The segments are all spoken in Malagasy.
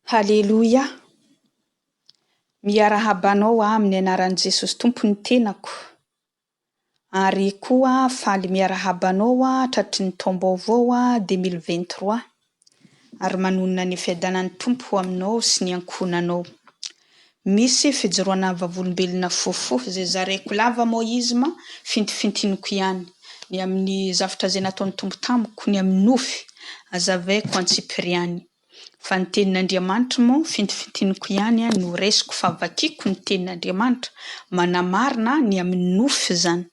Haleloia! Miarahaba anao aho amin'ny anaran'i Jesosy Tompo ny tenako. Ary koa faly miarahaba anao aho tratry ny taom-baovao 2023. Ary manonona ny fiadanan'ny Tompo ho aminao sy ny ankohonanao. Misy fijoroana vavolombelona fohifohy izay zaraiko lava moa izy ma fintifintiniko ihany. Ny amin'ny zavtra izay nataon'ny Tompo tamiko, ny amin'ny nofy, azavaiko antsipiriany. Fa ny tenin'Andriamanitra moa fintifintiniko ihany no raisiko fa vakiko ny tenin'Andriamanitra manamarina ny amin'ny nofy izany.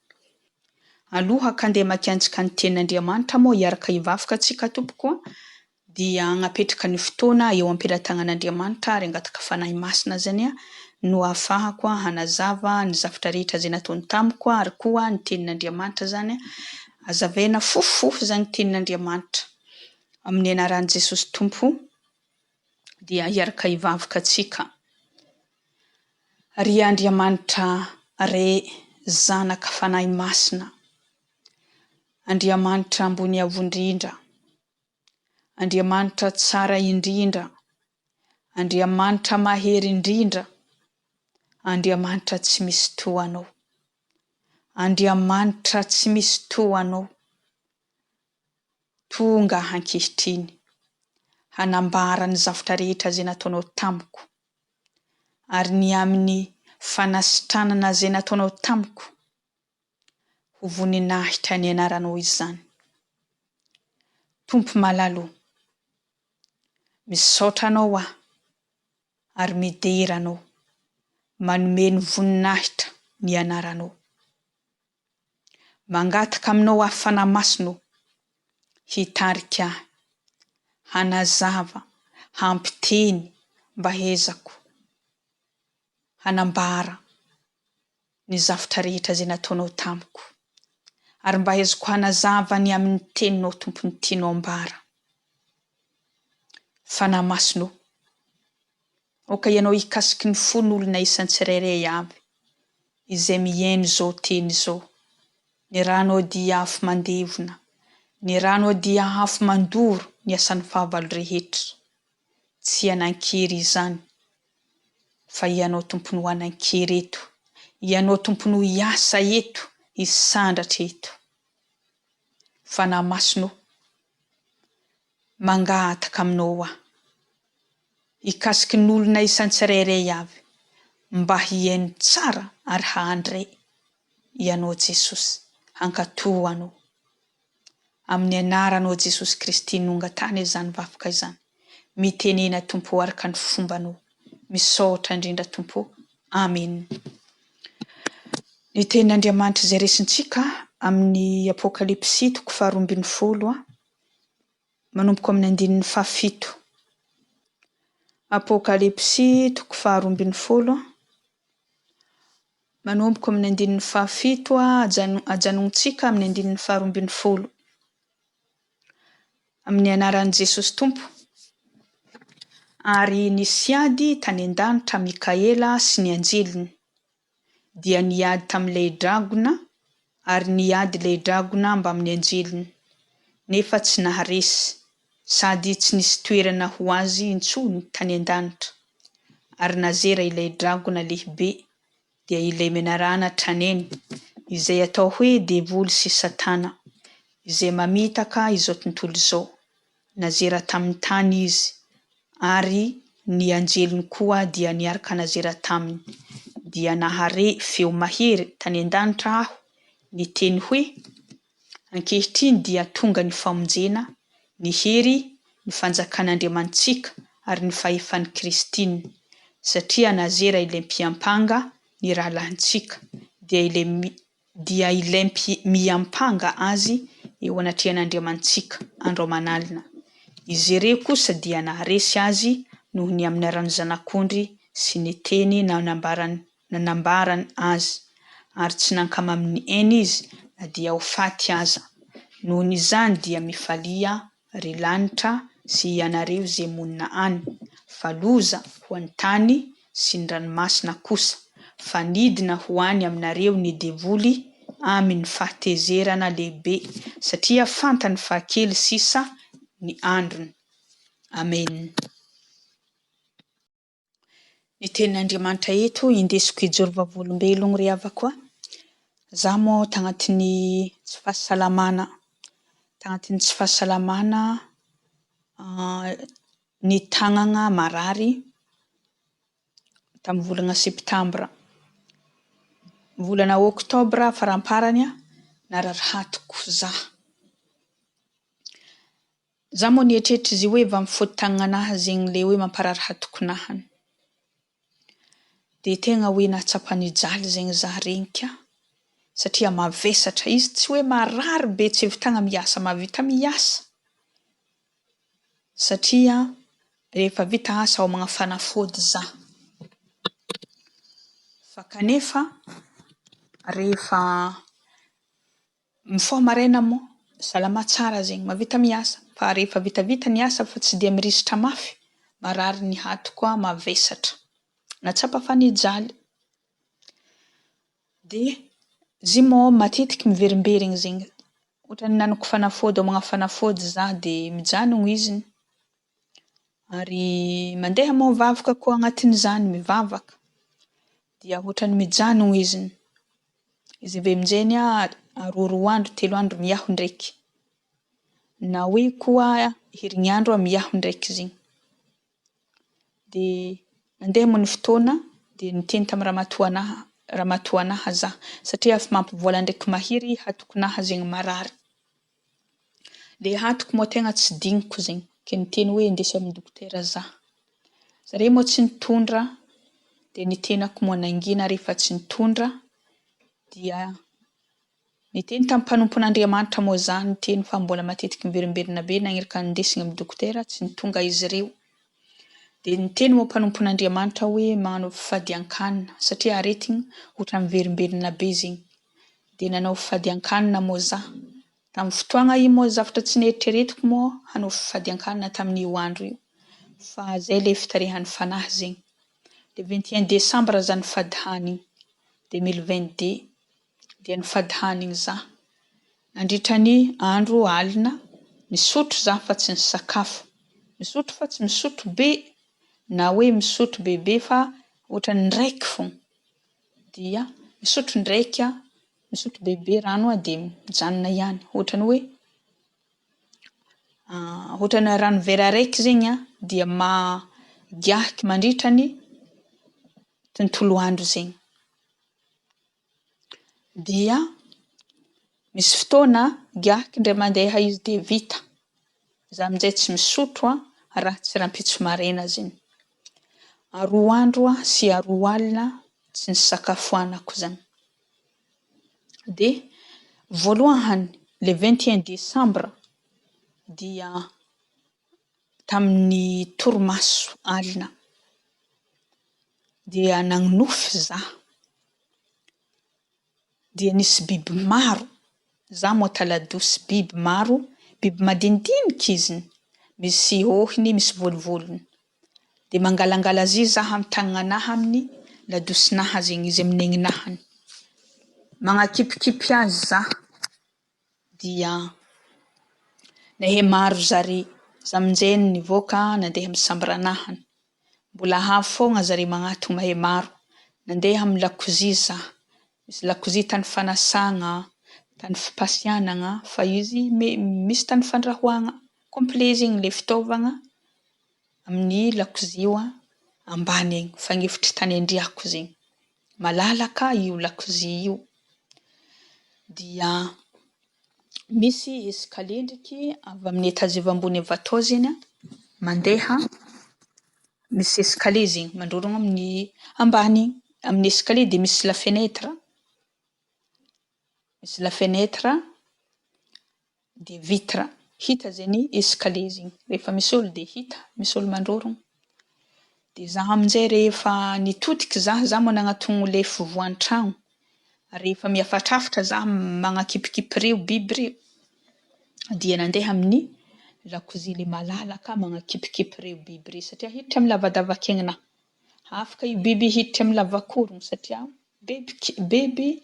Aloha ka andeha hamakiantsika ny tenin'Andriamanitra moa hiaraka hivavaka tsika tompoko a, dia hagnapetraka ny fotoana eo am-pelatanan'Andriamanitra ary hangataka Fanahy Masina zany no ahafahako hanazava ny zavtra rehetra izay nataony tamiko ary koa ny tenin'Andriamanitra zany azavaina fohifohy zany tenin'Andriamanitra. Amin'ny anaran'i Jesosy Tompo dia hiaraka hivavaka tsika. Ry Andriamanitra Ray Zanaka Fanahy Masina, Andriamanitra ambony avo indrindra, Andriamanitra tsara indrindra, Andriamanitra mahery indrindra, Andriamanitra tsy misy toa Anao. Andriamanitra tsy misy toa Anao. Tonga aho ankehitriny hanambara ny zavtra rehetra izay nataonao tamiko, ary ny amin'ny fanasitranana izay nataonao tamiko, ho voninahitra ny anaranao izany. Tompo malala o, misaotra Anao aho ary midera Anao, manome ny voninahitra ny anaranao. Mangataka aminao aho Fanahy Masina ô, hitarika ahy, hanazava, hampiteny mba hezako hanambara ny zavtra rehetra izay nataonao tamiko, ary mba hezako hanazava ny amin'ny teninao Tompo ny tianao ambara. Fanahy Masina ô, aoka Ianao hikasiky ny fon'olona isan-tsirairay avy izay mihaino izao teny izao, Ny ranao dia afo mandevona, ny ranao dia afo mandoro ny asan'ny fahavalo rehetra. Tsy hanan-kery izany, fa Ianao Tompo no hanan-kery eto, Ianao Tompo no hiasa eto, hisandratra eto. Fanahy Masina ô, mangataka Aminao aho, hikasiky ny olona isan-tsirairay avy, mba hihaino tsara ary hahandre Ianao Jesosy, hankatò Anao. Amin'ny Anaranao Jesosy Kristy no angatahana izany vavaka izany. Mitenena Tompo araka ny fombanao. Misaotra indrindra Tompo ô. Amen. Ny tenin'Andriamanitra izay resintsika amin'ny Apokalypsy toko faharoa ambinifolo manomboka amin'ny andininy fahafito. Apokalypsy toko faharoa ambinifolo manomboka amin'ny andininy fahafito ajanontsika amin'ny andininy faharoa ambinifolo. Amin'ny anaran'i Jesosy Tompo. Ary nisy ady tany an-danitra Mikaela sy ny anjeliny. Dia niady tamin'ilay dragona, ary niady ilay dragona mbamin'ny anjeliny, nefa tsy naharesy, sady tsy nisy toerana ho azy intsony tany an-danitra. Ary nazera ilay dragona lehibe, dia ilay menarana traneny, izay atao hoe Devoly sy Satana, izay mamitaka izao tontolo izao. Nazera tamin'ny tany izy, ary ny anjeliny koa dia niaraka nazera taminy. Dia nahare feo mahery tany an-danitra aho, niteny hoe, Ankehitriny dia tonga ny famonjena, ny hery, ny fanjakan'Andriamanitsika ary ny fahefan'i Kristina, satria nazera ilay mpiampanga ny rahalahintsika, dia ilay dia ilay miampanga azy eo anatrehan'Andriamanitsika andro aman'alina. Izy ireo kosa dia naharesy azy noho ny amin'ny ran'ny Zanak'ondry sy ny teny nanambarany nanambarany azy, ary tsy nankamamy ny ainy izy na dia ho faty aza. Noho ny izany dia mifalia, ry lanitra sy ianareo izay monina any, fa loza ho an'ny tany sy ny ranomasina kosa, fa nidina ho any aminareo ny devoly amin' ny fahatezerana lehibe, satria fantany fa kely sisa ny androny. Amen. Ny tenin'Andriamanitra eto indesiko hijoro vavolombelogno ry havako a! Za moa tagnatin'ny tsy fahasalamana, tagnatin'ny tsy fahasalamana, ny tagnagna marary tamin'ny volagna septambra. Volana oktobra faramparany narary hatoko za. Za moa nieritreritra izy io hoe avy amin'ny fôtagnanahy zegny le hoe mamparary hatokonahy. Dia tegna hoe nahatsapa nijaly zegny za regniky a! Satria mavesatra izy, tsy hoe marary be tsy ahavitagna miasa, mahavita miasa. Satria rehefa vita asa homagna fanafody za. Fa kanefa rehefa Mifoha maraina moa, salama tsara zegny, mahavita miasa, fa rehefa vitavita ny asa fa tsy dia mirisitra mafy, marary ny hatoko a, mavesatra. Nahatsapa fa nijaly. Dia izy io moa matetiky miverimberigny zegny, ohatra nihinanako fanafody, homagna fanafody za dia mijanogno izy, ary mandeha moa mivavaka koa agnatin'izany, mivavaka, dia ohatran'ny mijanogno izy. Izy avy eo amin'izay aroaroa andro, telo andro miaho ndraiky. Na hoe koa herignandro miaho ndraiky zegny. Dia nandeha moa ny fotoana dia niteny tamin'ny ramatoanaha, ramatoanaha za satria efa mampivola ndraiky mahery hatokonaha zegny marary. Le hatoko moa tegna tsy digniko zegny ke niteny hoe indeso amin'ny dokotera za. Zare moa tsy nitondra dia ny tenako moa nangina rehefa tsy nitondra dia niteny tamin'ny mpanompon'Andriamanitra moa za niteny fa mbola matetiky miverimberina be nagniraka nindesigna amin'ny dokotera tsy nitonga izy ireo. Dia niteny moa mpanompon'Andriamanitra hoe magnano fifadian-kanina satria aretigny ohatran'ny miverimberina be zegny. Dia nanao fifadian-kanina moa za. Tamin'ny fotoagna io moa zavatra tsy neritreretiko moa hanao fifadian-kanina tamin'io andro io fa zay le fitarihan'ny fanahy zegny. Le 21 décembre za nifady hanigny, 2022, dia nifady hanigny za. Nandritra ny andro alina, nisotro za fa tsy nisakafo. Misotro fa tsy misotro be, na hoe misotro bebe fa ohatran'ny ndraiky fogna. Dia misotro ndraiky aho, misotro bebe rano aho dia mijanona ihany. Ohatran'ny hoe ohatran'ny rano vera araiky zegny an, dia magiahiky mandritra ny tontolo andro zegny. Dia misy fotoana giahiky indray mandeha izy dia vita. Za amin'izay tsy misotro an, raha tsy rahampitso maraina zegny. Aroa andro aho sy aroa alina tsy nisakafoanako zany. Dia voalohany le 21 décembre dia tamin'ny torimaso alina dia nagnonofy za. Dia nisy biby maro, za moa taladosy, biby maro, biby madinidinika izy, misy hôhiny, misy volovolony. Dia mangalangala azy za amin'ny tagnanahy amin'ny ladosinahy zegny izy amin'ny aigninahy. Magnakipikipy azy za dia nahay maro zare, za aminjay nivoaka nandeha amin'ny chambre-nahy. Mbola avy foagna zare magnatogno mahay maro. Nandeha amin'ny lakozia za. Misy lakozia tany fanasagna, tany fipasianagna fa izy misy tany fandrahoagna. Complet zegny le fitaovagna amin'ny lakozia io ambany egny, fagnefitry tany andriako zegny. Malalaka io lakozia io. Dia misy escalier ndraiky avy amin'ny étage avy ambony avy atao zegny an, mandeha, misy escalier zegny mandrorogno amin'ny ambany. Amin'ny escalier dia misy la fenêtre, misy la fenêtre dia vitre. Hita zegny escalier zegny, rehefa misy olo dia hita, misy olo mandrorogno. Dia za amin'izay rehefa nitodiky za, za moa nagnatogno le fivoahan-tragno, rehefa miafatrafatra za magnakipikipy reo biby reo, dia nandeha amin'ny lakozia le malalaka magnakipikipy reo biby reo satria hiditra amin'ny lavadavak'aigninahy. Afaka io biby hiditra amin'ny lavak'orogno satria biby biby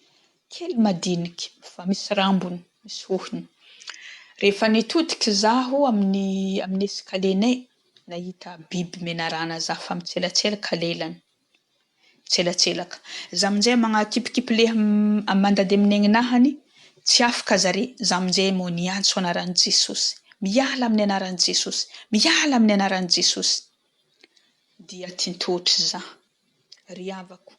kely madiniky fa misy rambony, misy hohony. Rehefa nitodiky zaho amin'ny amin'ny escalier-nay, nahita biby menarana za fa mitselatselaka lelany. Mitselatselaka. Za aminjay magnakipikipy leha mandady amin'ny aignanahany, tsy afaka zare, za aminjay moa niantso anaran'i Jesosy. Miala amin'ny anaran'i Jesosy. Miala amin'ny anaran'i Jesosy. Dia tintohotry za. Ry havako,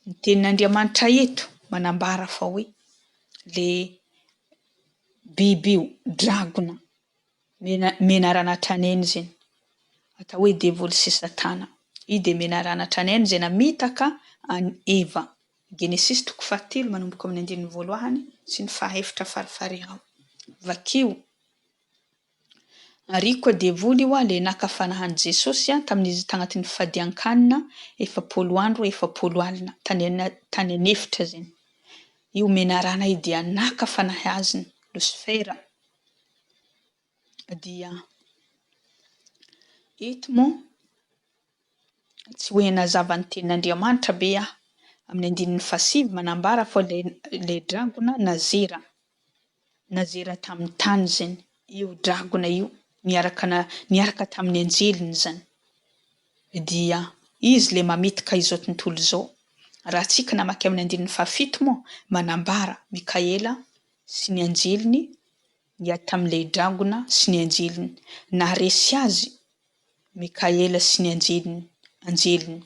ny tenin'Andriamanitra eto manambara fa hoe le biby io, dragona, menarana traneny zegny, atao hoe devoly sy satana. Io dia menarana traneny izay namitaka an'i Eva. Genesisy toko fahatelo manomboka amin'ny andininy voalohany sy ny fahaefatra farafaharehao. Vakio. Ary io koa devoly io le naka fanahy an'i Jesosy tamin'izy tagnatin'ny fifadian-kanina 40 andro 40 alina tany tany an'efitra zegny. Io menarana io dia naka fanahy azy Losifera. Dia eto moa tsy hoe hanazava ny tenin'Andriamanitra be aho. Amin'ny andininy fahasivy manambara fa ilay ilay dragona nazera. Nazera tamin'ny tany izany io dragona io niaraka niaraka tamin'ny anjeliny izany. Dia izy ilay mamitaka izao tontolo izao. Raha tsika namaky amin'ny andininy fahafito moa manambara Mikaela sy ny anjeliny niady tamin'ilay dragona sy ny anjeliny. Naharesy azy Mikaela sy ny anjeliny, anjeliny.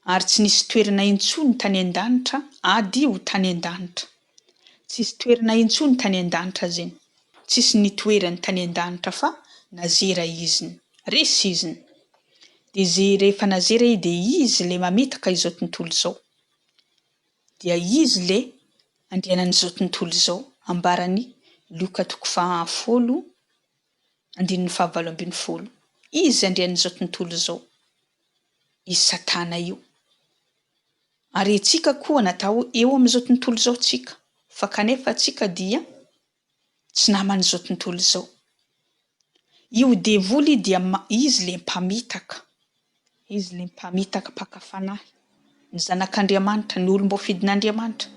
Ary tsy nisy toerana intsony tany an-danitra, ady io tany an-danitra. Tsisy toerana intsony tany an-danitra zegny. Tsisy nitoerany tany an-danitra fa nazera iziny. Resy iziny. Dia ze rehefa nazera izy dia izy le mamitaka izao tontolo izao. Dia izy le andrianan'izao tontolo izao, ambaran'i Lioka toko faha folo andininy faha 18. Izy andrian'izao tontolo izao. I Satana io. Ary antsika koa natao eo amin'izao tontolo izao tsika, fa kanefa tsika dia tsy naman'izao tontolo izao. Io devoly io dia izy le mpamitaka, izy le mpamitaka mpaka fanahy, ny zanak'Andriamanitra, ny olom-boafidin'Andriamanitra.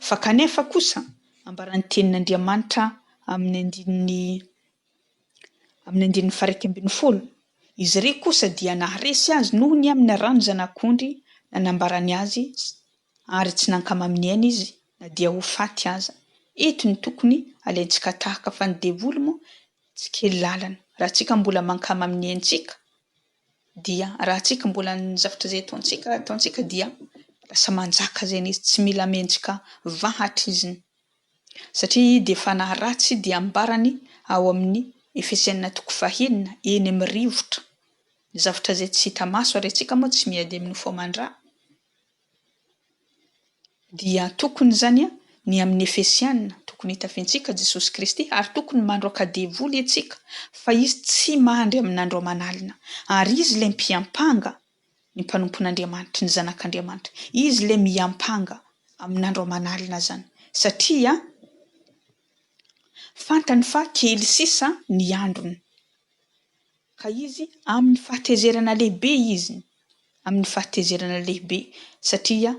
Fa kanefa kosa ambaran'ny tenin'Andriamanitra amin'ny andininy amin'ny andininy faha-11, izy ireo kosa dia naharesy azy noho ny amin'ny ran'ny Zanak'ondry nanambarany azy ary tsy nankamamiany izy na dia ho faty aza. Eto no tokony alaintsika tahaka fa ny devoly moa tsy kely lalana. Raha tsika mbola mankamamiantsika dia raha tsika mbola ny zavatra izay ataontsika ataontsika dia lasa manjaka zegny izy, tsy mila amentsika vahatra izy satria dia fanahy ratsy dia ambarany ao amin'ny Efesiana toko fahenina eny amin'ny rivotra, ny zavatra izay tsy hita maso ary antsika moa tsy miady amin'ny nofo aman-dra. Dia tokony izany ny amin'ny Efesiana, tokony hitafiantsika Jesosy Kristy ary tokony mandroaka devoly antsika fa izy tsy mandry amin'andro aman'alina ary izy ilay mpiampanga ny mpanompon'Andriamanitra, ny zanak'Andriamanitra. Izy ilay miampanga amin'andro aman'alina izany satria fantany fa kely sisa ny androny. Ka izy amin'ny fahatezerana lehibe izy, amin'ny fahatezerana lehibe, satria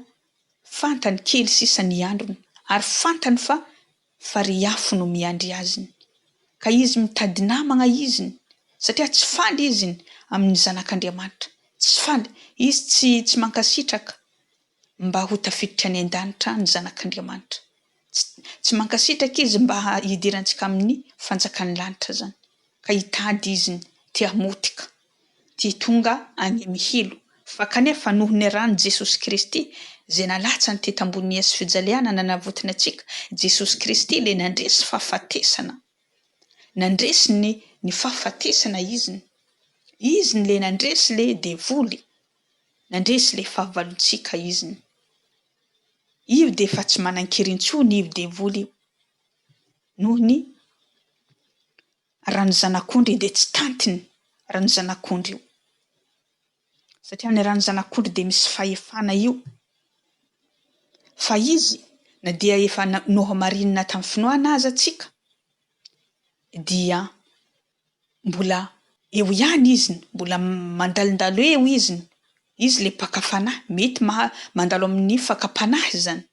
fantany kely sisa ny androny, ary fantany fa farihy afo no miandry aziny. Ka izy mitady namagna iziny, satria tsy faly iziny amin'ny zanak'Andriamanitra, tsy faly, izy tsy tsy mankasitraka mba ho tafiditra any an-danitra ny zanak'Andriamanitra. Tsy, tsy mankasitraka izy mba hidirantsika amin'ny fanjakan'ny lanitra izany. Ka hitady izy ny te hamotika, te tonga any amin'ny helo. Fa kanefa noho ny ran'i Jesosy Kristy izay nalatsany teto ambonin'ny hazo fijaliana nanavotana antsika, Jesosy Kristy ilay nandresy fahafatesana. Nandresy ny, ny fahafatesana Izy. Izy ilay nandresy ilay devoly. Nandresy ilay fahavalontsika Izy. Io dia efa tsy manan-kery intsony io devoly io. Noho ny ran'ny zanak'ondry dia tsy tantiny ran'ny zanak'ondry io. Satria ny ran'ny zanak'ondry dia misy fahefana io. Fa izy na dia efa nohamarinina tamin'ny finoana aza tsika dia mbola eo ihany izy, mbola mandalondalo eo izy, izy ilay mpaka fanahy, mety maha mandalo amin'ny fakam-panahy izany,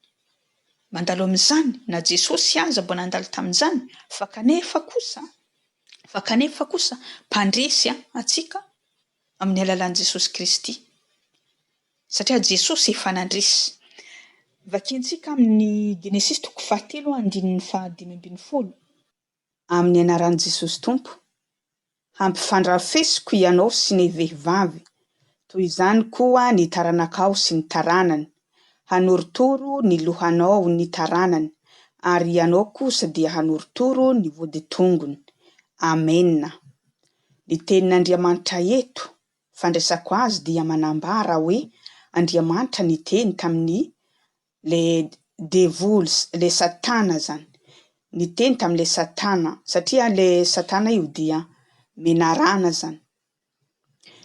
mandalo amin'izany, na Jesosy aza mbola nandalo tamin'izany, fa kanefa kosa, fa kanefa kosa mpandresy antsika amin'ny alalan'i Jesosy Kristy. Satria Jesosy efa nandresy. Vakintsika amin'ny Genesisy toko fahatelo andininy faha-15. Amin'ny anaran'i Jesosy Tompo, hampifandrafesiko ianao sy ny vehivavy, toy izany koa ny taranakao sy ny taranany. Hanorotoro ny lohanao ny taranany, ary ianao kosa dia hanorotoro ny voditongony. Amena. Ny tenin'Andriamanitra eto, fandraisako azy dia manambara hoe Andriamanitra niteny tamin'ny le devoly, le satana zany, niteny tamin'le satana, satria le satana io dia menarana zany,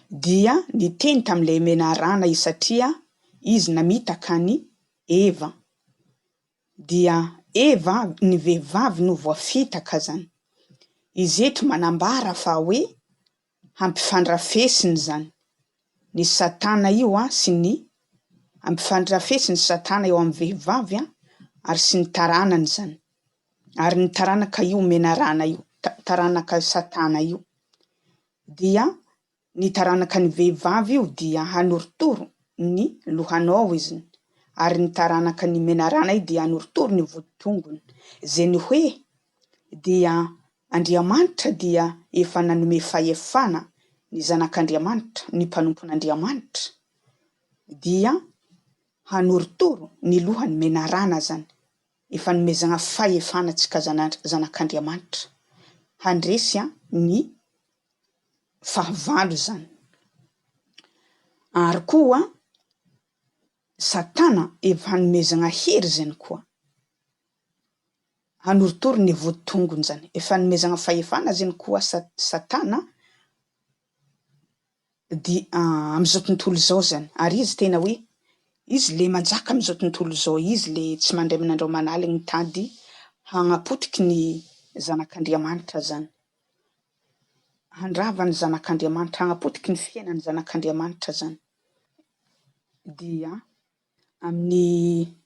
dia niteny tamin'le menarana izy satria izy namitaka an'i Eva, dia Eva ny vehivavy no voafitaka zany, izy eto manambara fa hoe hampifandrafesiny izany ny satana io an sy ny hampifandrafesiny satana eo amin'ny vehivavy an ary sy ny taranany izany ary ny taranaka io menarana io taranaka satana io dia ny taranaka ny vehivavy io dia hanorotoro ny lohanao izy ary ny taranaka ny menarana io dia hanorotoro ny voditongony izay ny hoe dia Andriamanitra dia efa nanome fahefana ny zanak'Andriamanitra, ny mpanompon'Andriamanitra, dia hanorotoro ny lohany menarana zany, efa nomezagna fahefana antsika zanak'Andriamanitra handresy ny fahavalo zany. Ary koa satana efa nomezagna hery zany koa. Hanorotoro ny vodi-tongony zany. Efa nomezagna fahefana zegny koa satana di amizao tontolo izao zany. Ary izy tena hoe izy le manjaka amizao tontolo izao, izy le tsy mandray amin'andro aman'aligny mitady hagnapotiky ny zanak'Andriamanitra zany. Handrava ny zanak'Andriamanitra, hagnapotiky ny fiainan'ny zanak'Andriamanitra zany. Dia amin'ny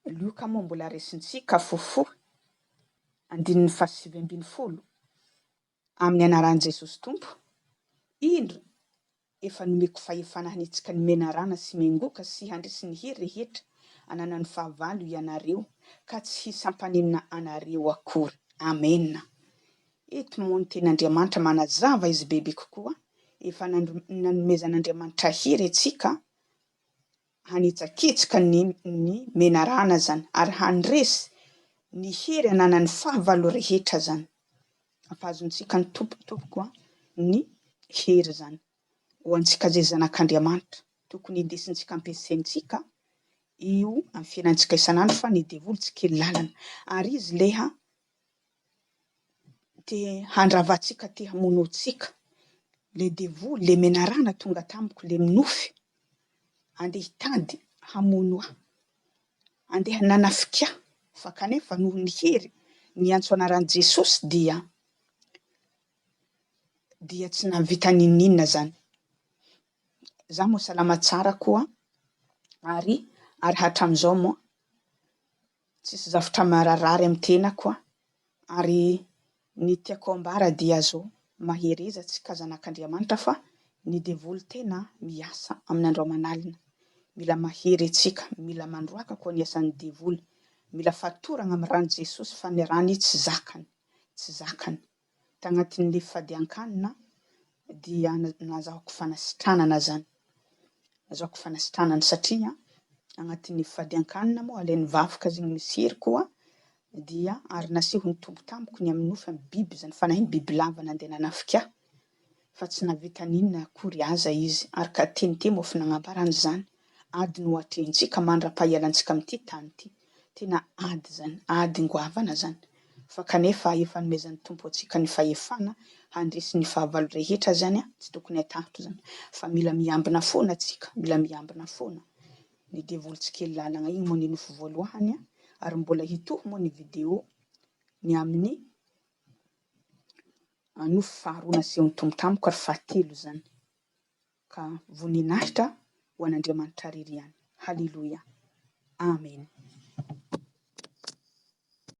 Lioka moa mbola resintsika fohifohy, andininy fahasivy ambin'ny folo, Amin'ny anaran'i Jesosy Tompo, indro efa nomeko fahefana hanetsika ny menarana sy mengoka sy handresy ny hery rehetra ananan'ny fahavalo ianareo, ka tsy hisy hampaninona anareo akory. Amena. Eto moa ny tenin'Andriamanitra manazava izy bebe kokoa, efa nanomezan'Andriamanitra hery antsika hanitsakitsaka ny ny menarana zany ary handresy ny hery ananan'ny fahavalo rehetra zany. Ampahazontsika ny Tompo tompoko a, ny hery zany. Ho antsika izay zanak'Andriamanitra, tokony hindesintsika ampiasaintsika io amin'ny fiainantsika isan'andro fa ny devoly tsy kely lalana ary izy leha te handrava antsika, te hamono antsika. Le devoly, le menarana tonga tamiko, le nofy andeha hitady hamono ahy, andeha nanafika ahy, fa kanefa noho ny hery niantso anaran'i Jesosy dia dia tsy nahavita n'inon'inona zany. Za moa salama tsara koa ary ary hatramin'izao moa Tsisy zavtra mararirary amin'ny tenako aho ary ny tiako ambara dia zao, mahereza tsika zanak'Andriamanitra fa ny devoly tena miasa amin'ny andro aman'alina, mila mahery antsika, mila mandroaka koa ny asan'ny devoly, mila fatoragna amin'ny ran'i Jesosy fa ny rany tsy zakany, tsy zakany. Tagnatin'le fifadian-kanina dia nazahoako fanasitranana zany, nazahoako fanasitranana satria agnatin'ny fifadian-kanina moa alain'ny vavaka zegny misy hery koa dia ary nasehon'ny Tompo tamiko ny amin'ny nofy amin'ny biby zany, fanahin'ny bibilava nandeha nanafika ahy fa tsy nahavita n'inona akory aza izy ary ka teny teo moa fa nagnambarany izany, ady no atrehintsika mandra-pahialantsika amin'ity tany ity. Tena ady izany, ady goavana izany, fa kanefa efa nomezan'ny Tompo antsika ny fahefana handresy ny fahavalo rehetra izany, tsy tokony hatahotra izany, fa mila miambina foana tsika, mila miambina foana, ny devoly tsy kely lalagna igny moa ny nofy voalohany ary mbola hitohy moa ny video ny amin'ny nofy faharoa nasehon'ny Tompo tamiko ary fahatelo izany. Ka voninahitra ho an'Andriamanitra rery ihany. Haleloia. Amen.